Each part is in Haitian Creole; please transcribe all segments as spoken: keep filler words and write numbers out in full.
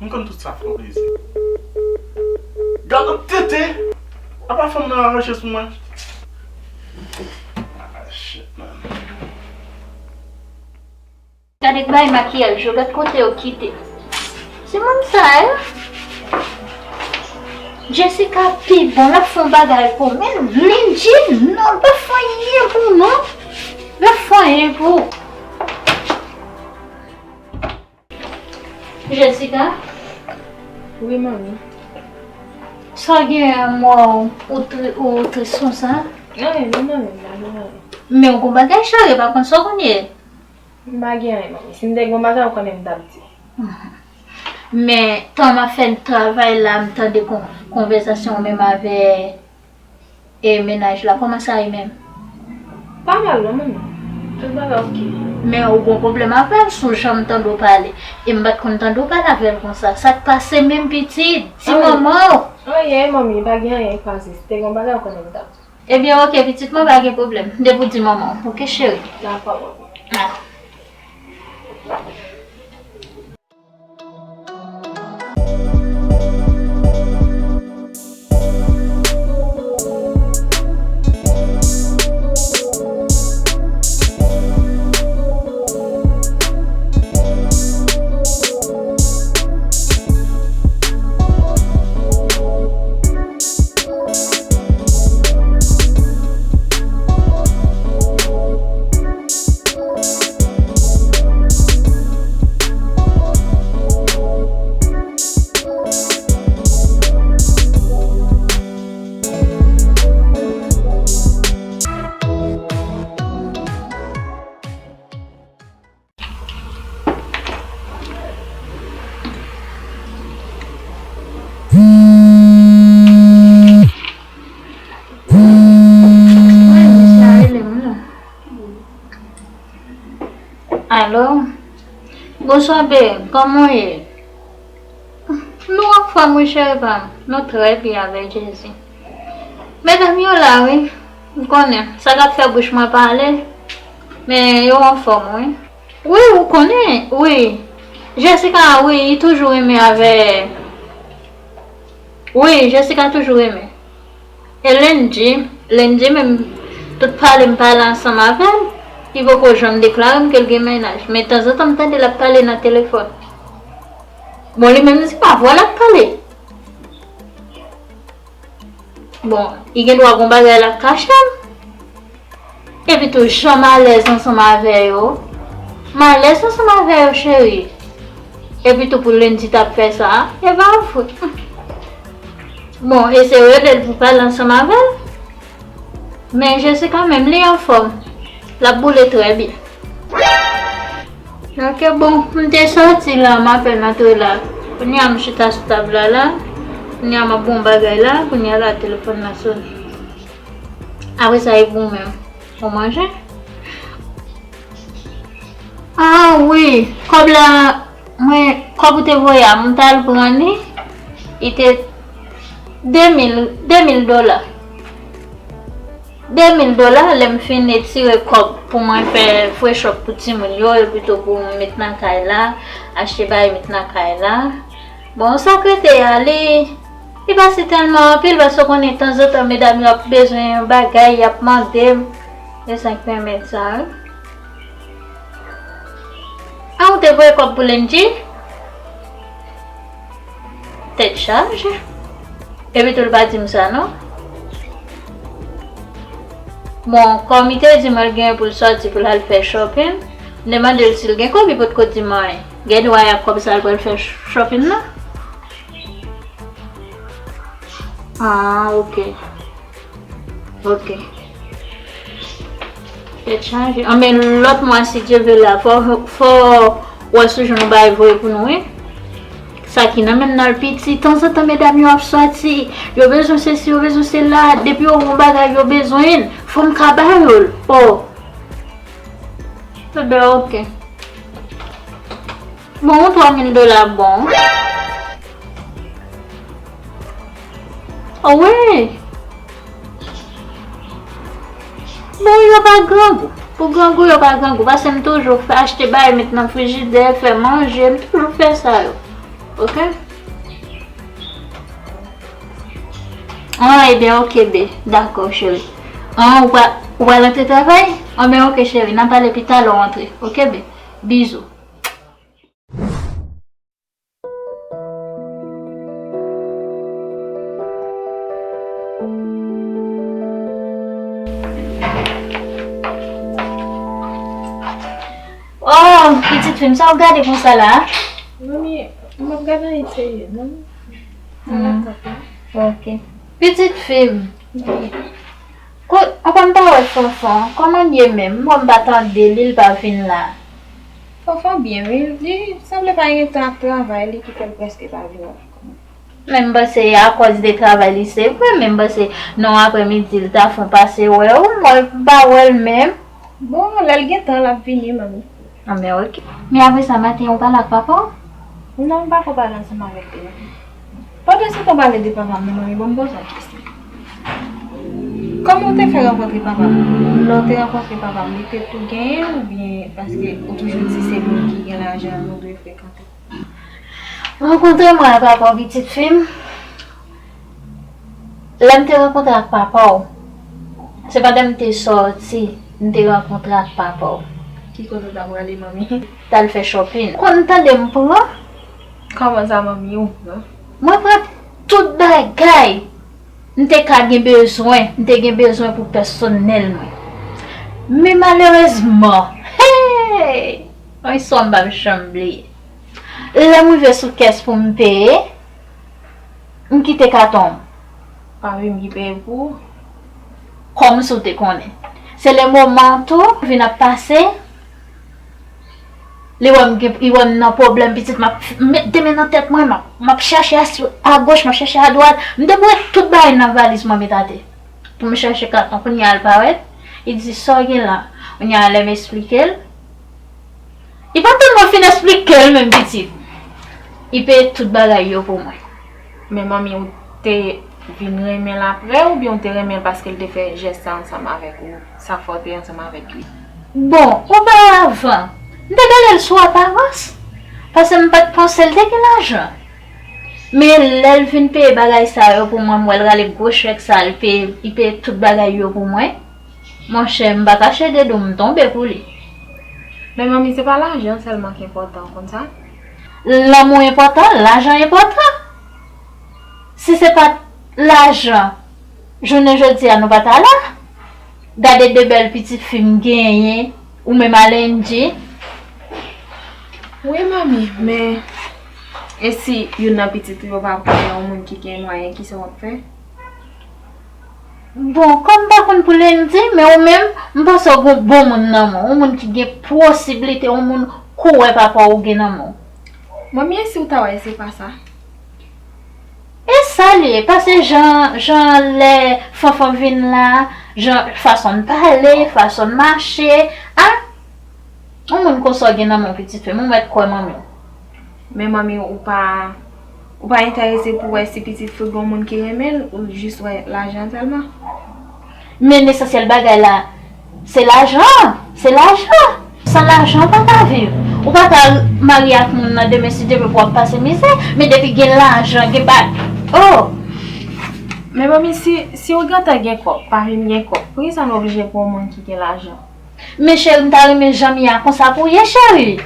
M konn tout sa fè w plezi. Gad yon tete! Apa fanm nan rache sou mwen? Ah, shit, man. Gade bay makiyaj yo, gad kote yo kite. Se moun sa yo. Jessica pi bon, l ap fè yon bagay pou mwen. Lindji, non, l pa fè anyen pou non. L pa fè anyen pou. Jessica? Wi, manmi. Sa w gen an mò ou, ou tri-, ou tris konsa? Anyen, non, manmi, m pa gen anyen. Men w gon bagay cheri, pa konn sa w konn ye. M pa gen anyen, manmi. Si m te gen yon bagay, ou konnen m t ap di. Men, tan m ap fè travay la, m tande kon-, konvèsasyon w menm avè e mennaj la. Kòman sa ye menm? Pa mal, non, manmi. Tout bagay oke. Men, ou gon pwoblèm avè l, sou jan m tande w pale. E m pa t konn tande w pale avè l konsa. Sa k pase menm pitit? Di manman w. Anyen, manmi, pa gen anyen k pase. Si te gen yon bagay, ou konnen m t ap di. Ebyen, oke, pitit mwen, pa gen pwoblèm. Depi w di manman w, oke, cheri? Dakò, manmi. Ah. Alo? Bonswa, babe. Kòman w ye? Nou anfòm, wi, cheri pa m. Nou trè byen avèk Jezi. Medam yo la, wi. M konnen. Sa k ap fè bouch mwen pale. Men yo anfòm, wi. Wi, ou konnen, wi. Jessica, wi, li toujou renmen avè. Wi, Jessica toujou renmen. E Lendji, Lendji menm, tout pale m pale ansanm avè l, li poko janm deklare m ke l gen mennaj. Men tanzantan m tande l ap pale nan telefòn. Bon, li menm se pa vwa l ap pale. Bon, li gen dwa gon bagay l ap kache m. Epi tou, jan m alèz ansanm avè yo. M alèz ansanm avè yo, cheri. Epi tou, pou Lendji t ap fè sa, e pa vre. Bon, eseye rele l pou pale ansanm avè l. Men Jessica menm, li anfòm. L ap boule trè byen. Ok, bon, m te sòti la, m apèn antre la. Kounye a m chita sou tab la la. Kounye a m ap bon bagay la. Kounye a la, telefòn nan sonnen. Apre sa, e pou ou menm. Ou manje? Ah, wi. Kòb la, mwen, kòb ou te voye a, m t al pran li. Li te de mil, de mil dola. De mil dola, lè m fin etire kòb pou mwen fè frechòp pou timoun yo, epi tou pou m met nan kay la, achte bagay met nan kay la. Bon, sa k rete a, li, li pa si tèlman anpil, paske w konnen tanzantan medam yo ap bezwen yon bagay, y ap mande m. E sa k pèmèt sa, wi. A, ou te voye kòb pou Lendji? Tèt chaje. Epi tou l pa di m sa, non. Bon, kòm li te di mwen l gen pou l sòti pou l al fè shopping, m te mande l si l gen kòb, li potko di m anyen. Gen dwa y ak kòb sa l pral fè shopping nan? Ah, ok. Ok. Tèt chaje. Anben, lòt mwa, si Dye vle la, fò, fò wè si w jwenn yon bagay voye pou nou, wi. Sa ki nan men n nan l piti. Tanzantan, medam yo ap sòti. Yo bezwen sesi, yo bezwen sela. Depi yo wè yon bagay yo bezwen, fò m ka ba yo l. Oh. Enben, ok. Bon, yon twa mil dola bon. Oh, wi. Bon, yo pa grangou. Pou grangou, yo pa grangou. Paske m toujou fè, achte bagay, met nan frijidè, fè manje. M toujou fè sa yo. Ok? Ah, ebyen, ok, be. Dakò, cheri. Ah, ou pa, ou pral antre travay? Anben, ok, cheri. N a pale pi talè w antre. Ok, be. Bizou. Oh, pitit fi m, sa w gade konsa la? Manmi, m ap gade anyen serye, non? Hmm. Ok. Pitit fi m. Wi. Ko-, ankò m pa wè Fanfan. Kòman l ye menm? M wè m pa tande li, li pa vin la. Fanfan byen, wi. Li sanble pa gen tan ak travay li ki fè l prèske pa vin la. Men m panse e akòz de travay li, se vre, men m panse nan aprèmidi li ta fè yon pase wè w, m wè l, m pa wè l menm. Bon, lè l gen tan, l ap vini, manmi. Ah, men ok. Men apre sa, maten, ou pale ak papa w? Non, m pa ko pale ansanm avèk li, non. Pandan se tan, pale de papa m, non, manmi, bon, m poze w kesyon. Kòman w te fè rankontre papa m? Lè w te rankontre papa m, li te tou genyen oubyen paske ou toujou di se moun ki gen lajan, nou dwe frekante? Rankontre mwen ak papa w, pitit fi m. Lè m te rankontre ak papa w, se pandan m te sòti, m te rankontre ak papa w. Ki kote w t ap prale, manmi? T al fè shopping. Konn tande m pran? Kòman sa, manmi, ou pran? Mwen pran tout bagay m te ka gen bezwen, m te gen bezwen pou pèsonèl mwen. Men malerezman, hey! Yon istwa m p ap janm bliye. Lè m rive sou kès pou m peye, m kite katon m. Pa vle m ki peye pou ou? Kòmsi w te konnen. Se le moman tou, vin ap pase, li wè m gen, li wè m nan pwoblèm, pitit, m ap met de men nan tèt mwen, m ap, m ap chèche a, agoch, m ap chèche adwat. M te boule tout bagay nan valiz mwen met atè pou m chèche katon. Kounye a l parèt, li di, "Sa w gen la?" Kounye a lè m esplike l, li pa tann mwen fin esplike l menm, pitit. Li peye tout bagay yo pou mwen. Men manmi, ou te vin renmen l apre oubyen ou te renmen l paske l te fè jès sa ansanm avèk ou? Sa fè w te ansanm avèk li? Bon, oparavan, m te gade l sou aparans, paske m pa t panse l te gen lajan. Men lè l vin peye bagay sa yo pou mwen, m wè l rale gwo chèk sa, l peye, li peye tout bagay yo pou mwen. Monchè, m pa kache de do m, m tonbe pou li. Men manmi, se pa lajan sèlman ki enpòtan, w konn sa? Lanmou enpòtan, lajan enpòtan. Si se pa t lajan, jounen jodi a nou pa ta la. Gade de bèl pitit fi m genyen, ou menm Alendy. Wi, manmi, men e si youn nan pitit ou yo pa pran yon moun ki gen mwayen, kisa w ap fè? Bon, kòm m pa konn pou Lendy, men ou menm, m panse w gon bon moun nan men w, yon moun ki gen posiblite, yon moun kouwè papa w gen nan men w. Manmi, e si w ta wè se pa sa? E sa l ye, paske jan, jan lè Fanfan vin la, jan, fason l pale, fason l mache, a, yon moun konsa w gen nan men w, pitit fi m, ou mèt kwè manmi w. Men manmi, ou pa, ou pa enterese pou wè si pitit fi w gen yon moun ki renmen l, ou jis wè lajan sèlman? Men lesansyèl bagay la, se lajan, se lajan. San lajan, ou pa ka viv. Ou pa ka marye ak moun nan demen, si Dye vle, pou w ap pase mizè. Men depi gen lajan, gen ba-, oh! Men manmi, si, si w gentan gen kòb, pa vin gen kòb, poukisa nou oblije pran yon moun ki gen lajan? Men cheri, m ta renmen jan m ye a konsa pou w ye, cheri.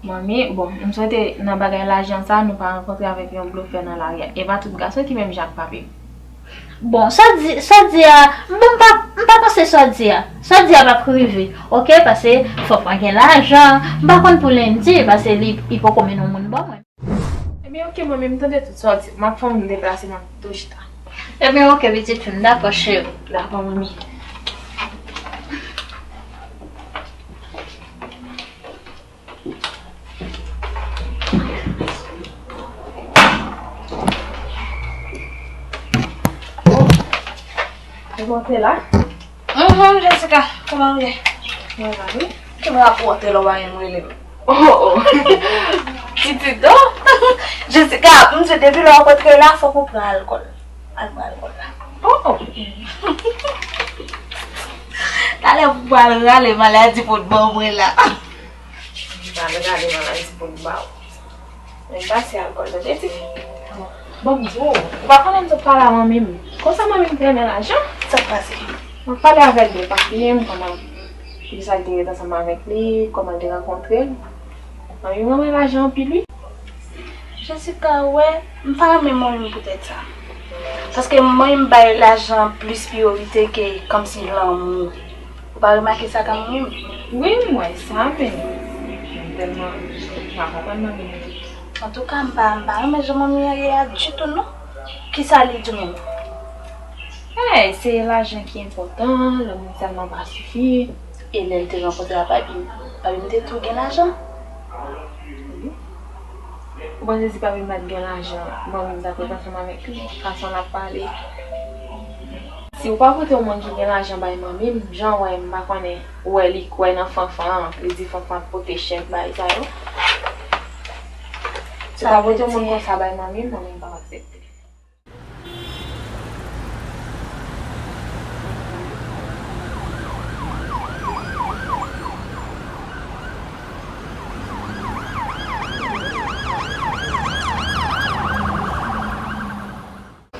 Manmi, bon, m swete nan bagay lajan sa, nou pa rankontre avèk yon blofè nan lari a. E pa tout gason ki menm jan ak papi m. Bon, sa w di, sa w di a, bon, m pa, m pa panse sa w di a. Sa w di a p ap rive, oke? Paske Fanfan gen lajan. M pa konn pou Lendy, paske li, li poko mennen yon moun ban mwen. Ebyen, oke, manmi, m tande tout sa w di. M ap fè yon deplase, m ap tou chita. Ebyen, oke, pitit fi m, dakò, cheri. Dakò, manmi. Ou monte la? Mhm, Jessica, kòman w ye? Mwen la, wi. Ki mwen ap monte lè w pa menm rele m? Oh, oh. Pitit, oh. Jessica, m di depi lè w ap antre la, fòk ou pran alkòl. Al pran alkòl la. Oh, oh. Talè pou pral rale maladi pou t ban mwen la. Pral rale maladi pou t ba w. M pase alkòl, tande, tifi. Bon, m di w, ou pa konnen m sot pale a manmi m. Konsa manmi m te renmen lajan. Sa k pase? M ap pale avè l de papi m, kòman, poukisa l te ret ansanm avèk li, kòman l te rankontre l. Manmi m renmen lajan anpil, wi. Jessica, ou wè, m pa renmen manmi m poutèt sa. Paske manmi m bay lajan plis priyorite ke kòmsi lanmou. Ou pa remake sa, kanmenm? Wi, m wè sa, men m tèlman pa konprann manmi m. Antouka, m pa, m pa renmen jan manmi an ye a ditou, non. Kisa li di w menm? Hey, se lajan ki enpòtan, lanmou sèlman pa sifi. E lè l te rankontre a papi m, papi m te tou gen lajan. Ou panse si papi m pa t gen lajan, manmi m t ap ret ansanm avèk li, fason l ap pale? Si ou pa pote yon moun ki gen lajan bay manmi m, jan w wè m, m pa konnen, ou wè li kwè nan Fanfan, li di Fanfan ap pote chèk, bagay sa yo. Si ou pa pote yon moun konsa bay manmi m, manmi m p ap aksepte.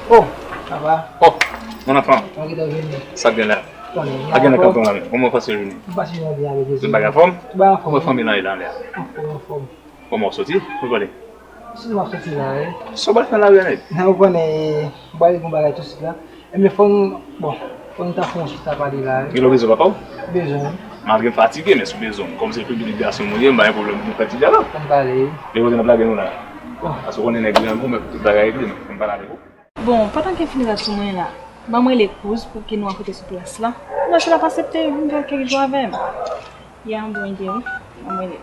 Oh, papa. Oh, mon enfant. Mwen gentan vini. Sa k gen la? Konnen, a gen nan kanton la, men. Kòman w pase jounen? M pase jounen byen, avèk Jezi. Tout bagay anfòm? Tout bagay anfòm. Kòman fanmi lan ye la, la? Anfòm, anfòm. Kòman w soti? Pou pale? Soti, m ap soti la, wi. Sa w pral fè nan lari a, nèg? Nan, ou konnen, m pral regle yon bagay tousuit la. Ebyen, fò n, bon, fò n ta fè yon chita pale la, wi. Gen lè w bezwen papa w? Bezwen, wi. Malgre m fatige, men si w bezwen m, kòm se piblik gason mwen ye, m pa gen pwoblèm pou m fè ti dyalòg. Fò n pale, wi. E kote n ap lage nou la? Bon. Paske w konnen nèg grangou, men tout bagay regle, men fò n pale avèk ou. Bon, pandan ke m fin rad sou mwen la, ban m rele kouz pou ke nou rankontre sou plas la. M wè si l ap aksepte vin fè kèk jou avè m. Ya, m bon ide wi. Ban m rele.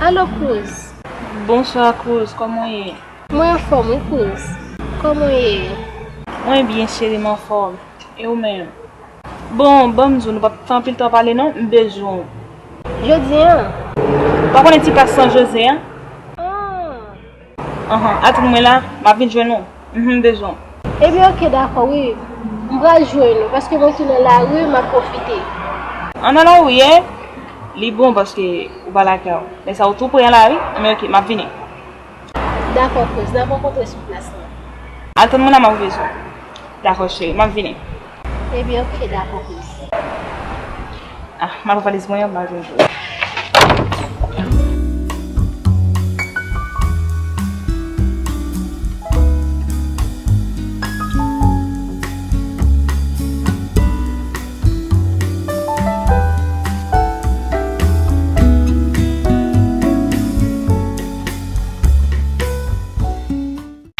Alo, Cruz. Bonswa, Cruz. Kòman w ye? Mwen anfòm, wi, Cruz. Kòman w ye? Mwen byen, cheri, m anfòm. E ou menm? Bon, ban m di w, nou p ap fè anpil tan pale, non. M bezwen w. Jodi a? Ou pa konnen ti plas San Jose a? Ah. Anhan, atann mwen la, m ap vin jwenn ou. Mhm, m bezwen w. Ebyen, oke, dakò, wi. M pral jwenn ou, paske mwen tou nan lari, m ap pwofite. Ann al wi, e? Li bon, paske ou pa lakay ou. Lè sa ou tou pre an lari, men oke, m ap vini. Dakò, Cruz, n ap rankontre sou plas la. Atann mwen la, m ap bezwen w. Dakò, cheri, m ap vini. Ebyen, oke, dakò, Cruz. Ah, m ap valiz mwen an, m al jwenn ou.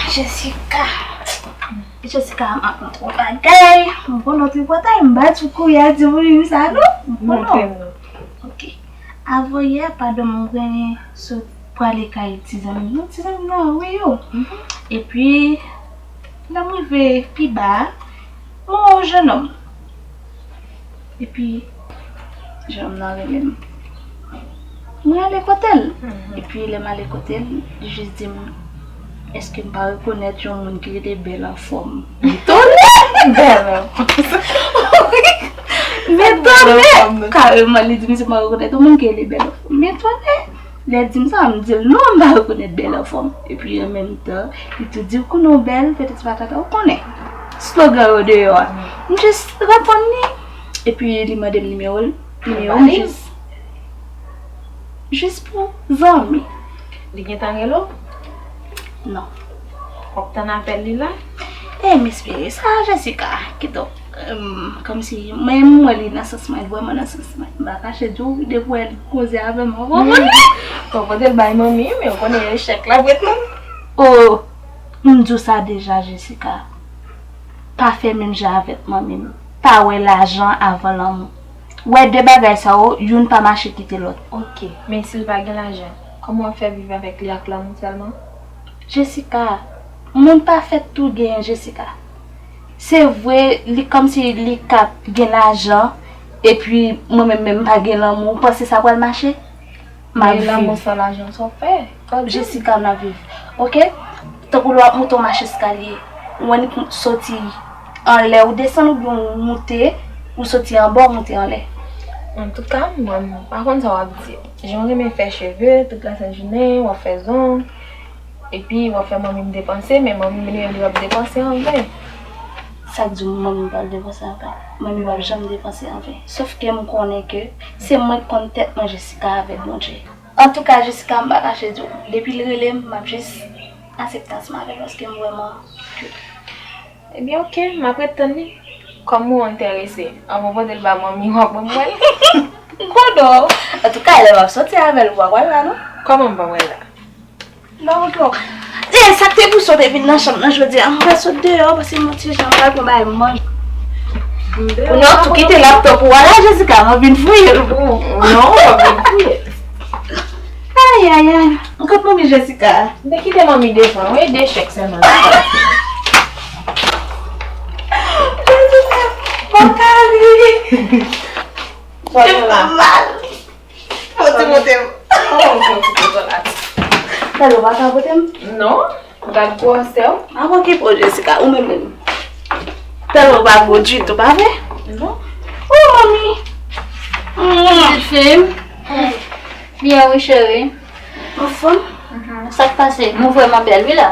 Jessica. Jessica, m ap montre w bagay. M konnen w tripotay, m pa di w kouri al di moun sa non. M konnen w. Montre m non. Ok. Avan yè, pa dòmi, mwen sot prale kay ti zanmi m. Ti zanmi m nan, wi yo. Mhm. Epi, lè m rive pi ba a, mwen wè yon jennonm. Epi, jennonm nan rele m. Mwen ale kote l. Mhm. Epi, lè m ale kote l, li jis di m, èske m pa rekonèt yon moun ki rele Bèl Anfòm? M etone! Bèl Anfòm. M etone! Kareman, li di m si m pa rekonèt yon moun ki rele Bèl Anfòm. M etone! Lè l di m sa, m di l, "Non, m pa rekonèt Bèl Anfòm." Epi, an menm tan, li tou di, "Ou konnen w bèl, petèt se pa tata, ou konnen slogan yo deyò a." M jis reponn li. Epi, li mande m nimewo l, nimewo m jis, jis pou zanmi. Li gentan rele w? Non. W ap tann apèl li la? E, m espere sa, Jessica. Kidonk, Em, kòmsi, mwen, m wè li nan sans mwen, vrèman nan sans mwen. M pa kache di w, depi w wè l koze avè m, w konprann? Bon, kote l bay manmi, men w konnen echèk la prèt non. Oh, m di w sa deja, Jessica. Pa fè menm jan avèk manmi m. Pa wè lajan avan lanmou. Wè de bagay sa yo, youn pa mache kite lòt. Ok, men si l pa gen lajan, kòman w ap fè viv avèk li ak lanmou sèlman? Jessica, moun pa fèt tou genyen, Jessica. Se vre, li kòmsi li ka gen lajan, epi mwen menm, menm m pa gen lanmou, ou panse sa pral mache? M ap viv. Men lanmou san lajan, sa w fè? Jessica, m ap viv. Ok? Tankou lè w ap monte yon mach eskalye, ou annik soti anlè, ou desann oubyen ou moute, ou soti anba, ou moute anlè. Antouka, mwen, m pa konn sa w ap di. Jan w renmen fè cheve, tout lasent jounen, w ap fè zong, epi w ap fè manmi m depanse, men manmi m li menm li p ap depanse anven. Sa k di w manmi m pral depanse anven? Manmi m p ap janm depanse anven. Sòf ke m konnen ke se mwen k konn tèt mwen Jessica avèk Bondye. Antouka, Jessica, m pa kache di w, depi l rele m, m ap jis aksepte ansanm avè l paske m vrèman cute. Ebyen, oke, m ap ret tann li. Kòm ou enterese, anvan w pote l ba manmi, w ap ban mwen l. M konnen w. Antouka, lè m ap soti avè l, ou pa pral la, non? Kòman m pa pral la? Non, non. E sa k te pouse w te vin nan chanm nan jodi a? M pral sot deyò, paske m yon ti jan, m pral pran bagay manje. Kounye a w tou kite laptop ou a la, Jessica, mwen vin fouye l pou ou. Non, w ap vin fouye l. Ay, ay, ay. Mwen kot manmi Jessica? M te kite manmi devan, wi, de chèk sèlman. Jessica, mwen ka ri. Fè m mal. Fò w ti monte m. Kòman w fè w ti poze la? Talè w pa ka pote m? Non. Gad gwosè w. M ap okipe w, Jessica, ou menm menm. Talè w pa gwo ditou, pa vre? Non. Oh, manmi. Mm. Pitit fi m. Byen wi, cheri. Anfòm? Mhm. Sa k pase? Nou vrèman bèl, wi, la.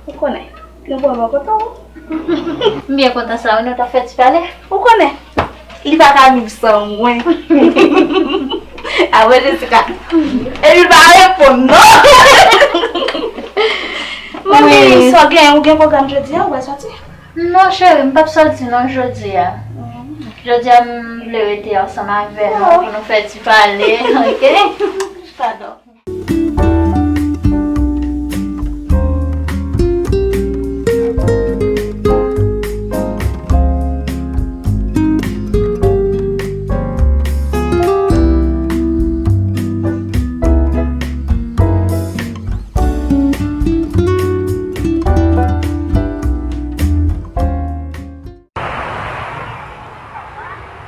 Ou konnen. Gen pwoblèm kote w? M byen kontan sa, wi, nou t ap fè ti pale. Ou konnen, li pa ka viv san mwen. Apre Jessica. Epi l pa reponn, non. Manmi, wi. Sa w gen, ou gen pwogram jodi a, ou pral sòti? Non, cheri, m p ap sòti, non, jodi a. Mm. Jodi a, m vle rete ansanm avè nou, oh, pou nou fè ti pale, oke? Padon.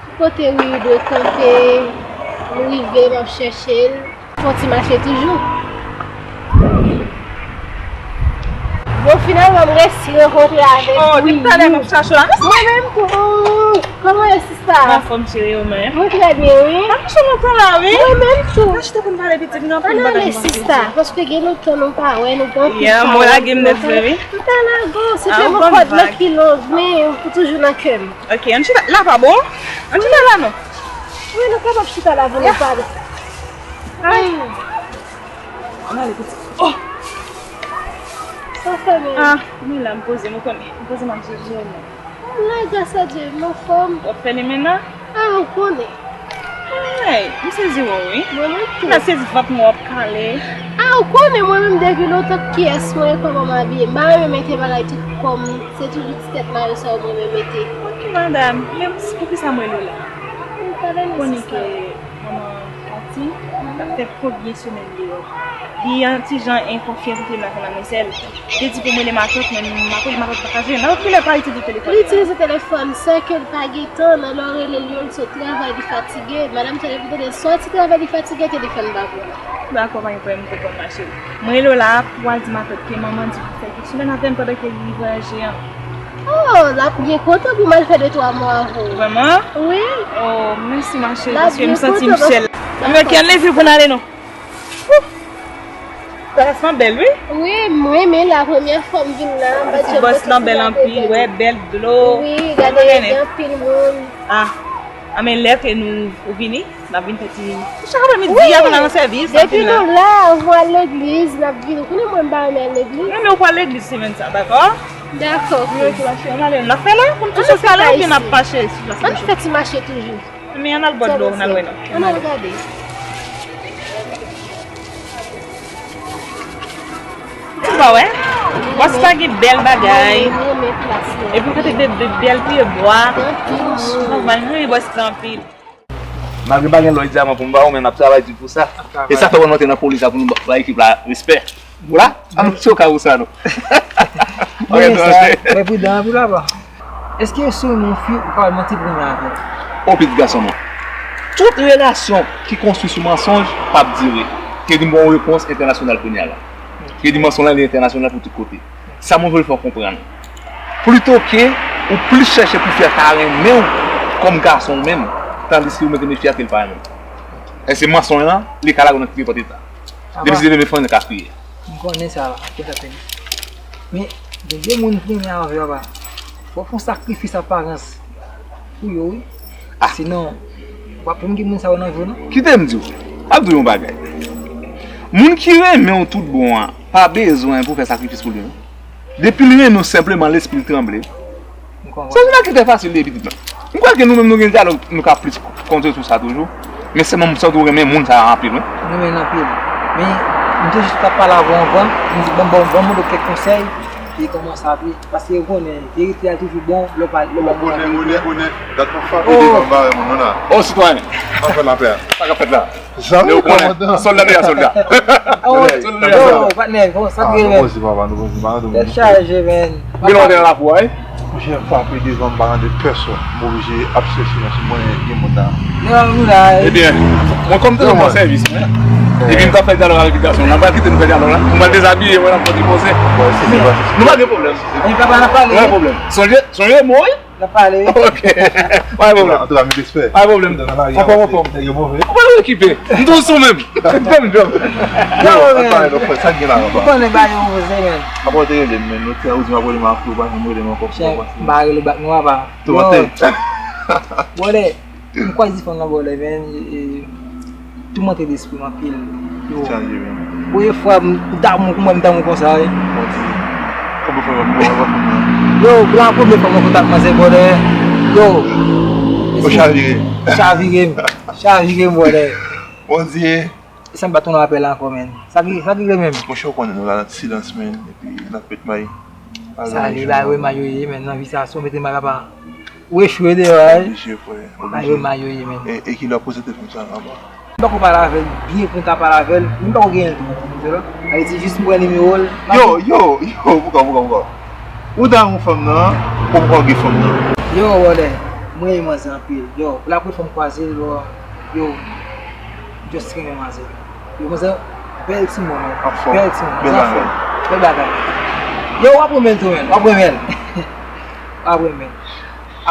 Ki kote Wildo kanpe? M rive, m ap chèche l. Fè yon ti mache toujou. Bon, finalman, m resi rankontre avèk Wildo. Oh, depi talè m ap chache w la. Mwen menm tou. Kòman w ye, sista? Anfòm, cheri, ou menm? Mwen trè byen, wi. M ap chache w lontan la, wi. Mwen menm tou. Mwen chita pou n pale pitit, gen anpil bagay m panse. Ann ale, sista, paske gen lontan nou pa wè, nou gen anpil pawòl pou nou pale. Yeah, mwen lage m nèt vre, wi. M pa lage w, se sèlman kòd lan ki long, men ou toujou nan kè m. Ok, ann chita la pa bon? Ann chita la non. Wi, nou kapab chita la pou nou pale. Ay. Ann ale pitit. Oh! Sa fè menm? Ah, men la m poze m, ou konnen. M poze m ap jere non. Alright, gras a Dye, m anfòm. W ap fè li menm nan? Ah, ou konnen. Ay, m sezi wè w, wi. Mwen menm tou. M sezi vant mwen w ap kale. Ah, ou konnen mwen menm depi lontan kiyès mwen, kòman m abiye. M pa renmen mete bagay tout kò m. Se toujou ti tèt mare sa yo mwen renmen mete. Ok, madanm. Men poukisa m rele w la? Ou konnen ke manman Katin t ap fè premye semèn deyò. Li yon ti jan enkonfyan pou te nan lamesèl. Li te di pou m rele matant, men m ap rele matant pa ka jwenn. Nan kilè pa itilize telefòn li la? Li itilize telefòn, sèke l pa gen tan, nan lè w rele l yo, l sot travay, li fatige. Madanm sa depi tande l soti travay, li fatige, telefòn pa pou li. Dakò, pa gen pwoblèm, m konprann, ma chérie. Mwen rele w la pou w al di matant ke manman di pou fè kèk semèn avè m pandan ke li voyaje an. Oh, l ap byen kontan pou m al fè de twa mwa avè w. Vrèman? Wi. Oh, mèsi, ma chérie, paske m santi m sèl. Anben, ok, ann leve pou n ale non. Wouh! Tras lan bèl, wi. Wi, m renmen la, premyè fwa m vin la. Ti bòs lan bèl anpil, wè, bèl dlo. Wi, gade, gen anpil moun. Ah, anben lè ke nou, ou vini, n ap vin fè ti, ti chak aprèmidi, avan n al nan sèvis, n ap vin la. Depi nou la, anvan al legliz, n ap vin. Ou konnen mwen m pa renmen al legliz. Non, men ou pral legliz semèn sa, dakò? Dakò. Wi, ok, ma chérie, ann ale, n ap fè la, pou n tou sot pale, oubyen n ap mache sou plas la? Ann fè ti mache toujou. Men ann al bò dlo, ann al wè non. Ann al gade. Ou pa wè? Bòs la gen bèl bagay. Epi kote de, de bèl pye bwa. Nòmal, mwen renmen bòs la anpil. Malgre pa gen lò e dyaman pou m ba ou, men n ap travay di pou sa. E sa fè w antre nan polis la pou nou ba, ba ekip la respè. Ou la? Ann sou ka ou sa non. Mwen sa, mwen pridan anpil apa. Èske si w renmen yon fi, ou kapab manti pou renmen avè l? O pitit gason mwen. Tout relasyon ki konstwi sou mansonj p ap dire. Ke vin ba w yon repons entènasyonal kounye a la. Ke dimansyon lan li entènasyonal pou tout kote. Sa mwen vle fè w konprann. Plito ke ou plis chèche pou fi a ta renmen w kòm gason ou menm, tandiske ou menm gen de fi a ke l pa renmen w. E se mansonj lan, li ka lage w nan kriye pòt eta. Depi se demen fanm nan ka kriye. M konnen sa, ap fè sa tèt. Men, gen de moun ki renmen avè w, papa. Fò w fè yon sakrifis aparans pou yo, wi. Sinon, w ap janm gen moun sa yo nan vi w, non. Kite m di w. M ap di w yon bagay. Moun ki renmen w tout bon an, pa bezwen pou w fè sakrifis pou li, non. Depi l renmen w senpleman, lespri l tranble. M konprann. Se yon bagay ki trè fasil de pitit mwen. M kwè ke nou menm nou gen dyalòg, nou ka plis kontre sou sa toujou. Men sèlman m santi w renmen moun sa a anpil, wi. M renmen l anpil. Men, m te jis t ap pale avè w anvan, m di, bon, bon, bon, mwen kèk konsèy, epi kòmanse apre. Paske ou konnen, verite a toujou bon, lè w pa, lè w pa... Onè, onè, onè, dat mwen frape devan m pa wè moun nan la. O sitwayen. Pa fè lapè a. Sa k ap fèt la? Zanmi kòmandan. Sòlda de la sòlda. Oh, sòlda de la sòlda. Patnè, kòman sa te ye, man? Nou poze, papa, nou poze, pa nan domèn. Tèt chaje, man. Gen lòt la pou, wi. Monchè, m frape devan m pa tande pèsòn. M oblije ap chèche nan sou mwen gen moun la. Ebyen, mwen kòm te nan sèvis mwen. Epi m t ap fè dyalòg avèk gason. N ap kite nou fè dyalòg la. M pral dezabiye, mwen ap fè ti poze. Nou pa gen pwoblèm. Nou pa gen pwoblèm. Sonje, sonje mo, wi. N ap pale. Ok. Pa gen pwoblèm. Antouka, met respè. Pa gen pwoblèm. Anfòm, anfòm. Nèg yo move. Ou pa okipe. M tou sou menm. Fè m djòb. Yo, ann pale non frè, sa k gen la anba? Ou konnen bagay yo poze, men. Apa w te rele m, men, lòt fwa ou di m ap rele m apre, ou pa janm rele m ankò. Chè, m pa rele bak non, apa. Tou mante. Brother, m kwaze fanm nan, brother, men, e, e, toumante lespri m anpil. Yo. Chaje, men. Premye fwa m damou, kouman m damou konsa, wi. Bon, di, konbyen fwa w ap pran fanm nan? Yo, pou la premye fwa mwen kontak manzè, brother. Yo. Ou chavire. Chavire m. Chavire m, brother. Bondye. Sa m pa tounen apèl la ankò, men. Sa ki, sa ki rive menm? Monchè, ou konnen nou la nan silans, men, epi n ap met may. Sa li la, wi, may yo ye, men, nan vi sa, si w mete may, papa. Ou echwe deyò a, wi. Oblije, frè, oblije. Ay, yo mayoye, men. E, e kilè w poze telefòn sa anba? M pako pale avè l byen pou m ta pale avè l, men m pako genyen l tou, konprann sa m di w la? Sa vle di, jis m pran nimewo l. Yo, yo, yo, pouka, pouka, pouka? Ou ta yon fanm nan, ou pako gen fanm nan? Yo, brother, mwen renmen manzè anpil. Yo, pou la premye fwa m kwaze l, bro, yo, m just renmen manzè. Yo, manzè, bèl timoun, men. Anfòm. Bèl timoun, bèl bagay. Bèl bagay. Yo, w ap renmen l tou, men. W ap renmen l. W ap renmen l.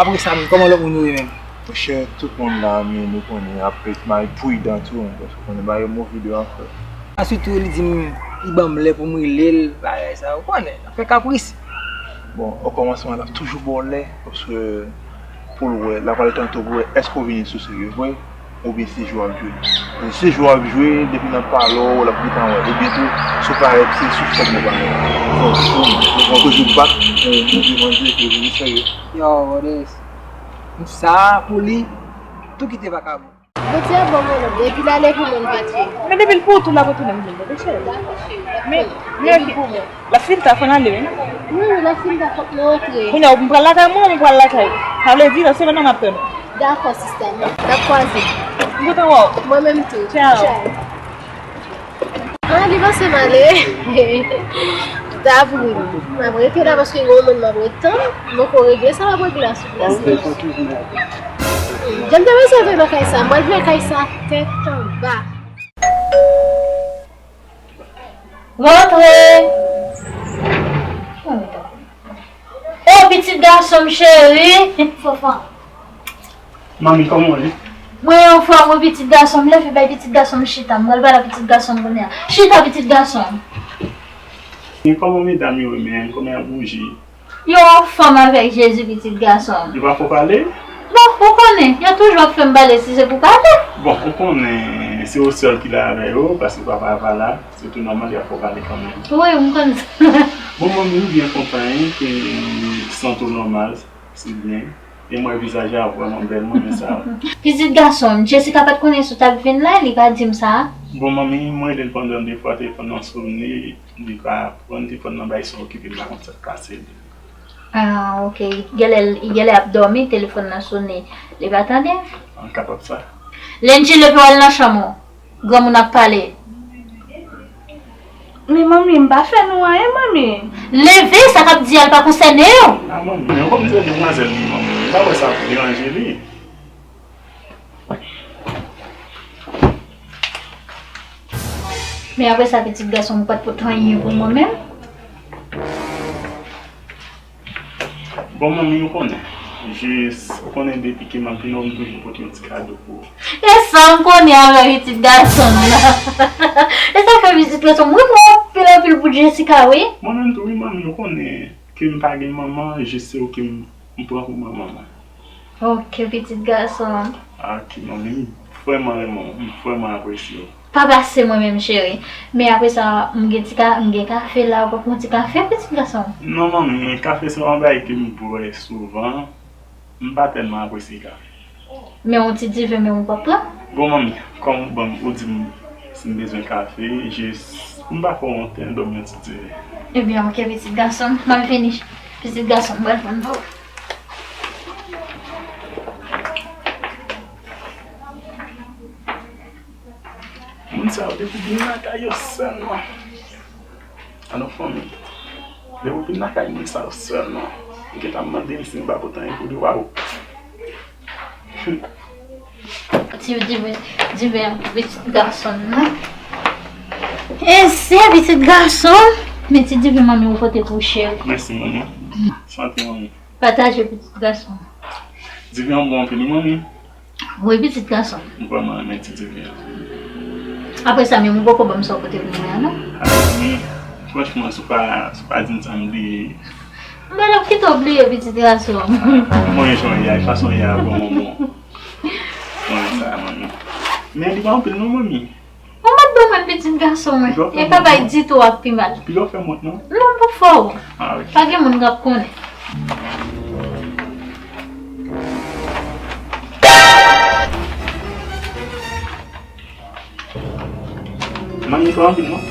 Apre sa menm, kòman lòt moun yo ye menm? Monchè, tout moun la, men nou konnen, ap ret may pridan tou, paske ou konnen bagay yo move deyò a, frè. Answit tou, li di m, li ban m lè pou m rele l, bagay sa, ou konnen, l ap fè kapris. Bon, okòmansman, l ap toujou ba w lè, paske pou l wè, l ap pale tanto pou wè, èske w vini sou serye vre? Oubyen se jwe w ap jwe? Si se jwe w ap jwe, depi nan pale w, l ap gentan wè. Ebyen tou, si w parèt, se sou fòm ou parèt. Fò w toujou bat pou w montre manzè ke w vini serye. Yo, Rodriguez, m sa pou li, tou kite vakabon. Bondye bon, bon, bon. Epi l ale pou mwen, patye. Men depi l pou ou tou, l ap retounen pou mwen, cheri. Dakò, cheri. Men, men oke. L ap fin ta fò n ale, wi. Wi, wi, l ap fin ta fò nou rantre. Kounye a, m pral lakay mwen, m pral lakay. Sa vle di, nan semèn nan, m ap tann ou. Dakò, sista, n ap kwaze. M kontan wè w. Mwen menm tou. Tchao. Tchao. Ah, li panse m ale. Davril. M ap rete la paske gen yon moun m ap ret tann. M poko regle sa m ap regle a sou plas. Jan m te bezwen antre nan kay sa. M pral viv nan kay sa tèt anba. Rantre. Oh, pitit gason m cheri. Fanfan. Manmi, kòman w ye? Mwen anfòm wi, pitit gason m. Leve bay pitit gason m chita. M pral pale ak pitit gason m kounye a. Chita, pitit gason m. Men kòman medam yo ye menm? Kòman y ap bouje? Yo anfòm avèk Jezi, pitit gason m. Yo pa fè w pale? Bon, ou konnen, yo toujou ap fè m pale si se pou pale. Bon, ou konnen se ou sèl ki la avè yo, paske papa a pa la, se tou nòmal y ap fè w pale kanmenm. Wi, m konn sa. Bon, manmi, m byen kontan, wi, ke w santi w nòmal, se byen. E m wè vizaj la vrèman bèl, mwen renmen sa. Pitit gason m, Jessica pa t konnen si w t ap vin la, li pa di m sa. Bon, manmi, mwen rele l pandan de fwa, telefòn nan sone, li pa pran, telefòn nan bay son okipe, m pa konn sa k pase l. Ah, ok. Genlè, genlè ap dòmi, telefòn nan sone, li pa tande. An kapab sa. Lendji, leve w al nan chanm ou. Granmoun ap pale. Men manmi, m pa fè nou anyen, manmi. Leve, sa k ap di a, l pa konsène w. Ah, manmi, men kòm se demwazèl li, manmi, m pa wè sa pou deranje li. Men apre sa, pitit gason m, ou pa t pote anyen pou mwen menm? Bon, manmi, ou konnen. Jis, ou konnen depi ke m ap vin wè w, m toujou pote yon ti kado pou ou. E sa m konnen avè pitit gason m nan. E sa fè pitit gason m, wi, mwen anpil, anpil pou Jessica, wi. Mwen menm tou, wi, manmi, ou konnen ke m pa gen manman, jis se ou ke m, m pran pou manman mwen. Ok, pitit gason m. Ok, manmi, m vrèman renmen w, m vrèman apresye w. Pa pase mwen menm, cheri. Men apre sa, m gen ti ka, m gen kafe la, ou pran ti kafe, pitit gason m? Non, manmi, kafe se yon bagay ke m bwè souvan. M pa tèlman apresye kafe. Men yon ti diven menm ou p ap pran? Bon, manmi, kòm ou ban m, ou di m si m bezwen kafe, jis, m pa fè w wont, dòmi yon ti diven. Ebyen, ok, pitit gason m, m ap vini. Pitit gason m, m pral pran pou ou. Moun sa yo, depi w vin lakay yo sèlman. Alò, fanmi, depi w vin lakay moun sa yo sèlman, ou gentan mande m si m pa pote anyen pou li, waw. Ti diven, diven pitit gason m nan. E se pitit gason m. Men ti diven manmi ou pote pou cheri. Mèsi, manmi. Sante, manmi. Pataje, pitit gason m. Diven an bon anpil, wi, manmi. Wi, pitit gason m. M vrèman renmen ti diven an. Apre sa, menm ou poko ban m sa w pote pou mwen an, non? A, manmi, franchman, si w pa, si w pa di m sa, m bliye. M pa t ap kite w bliye, pitit gason m. Mwen jan w ye a, fason w ye a, bon, bon, bon. Mwen sa, manmi. Men li pa anpil non, manmi. Ou mèt ban mwen pitit gason mwen. E pa bay ditou ak pi mal. Piga w fè m wont non? Non, m p ap fè w wont. Ah, ok. Pa gen moun k ap konnen. Manmi, pa anpil non.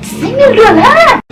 Senk mil dola!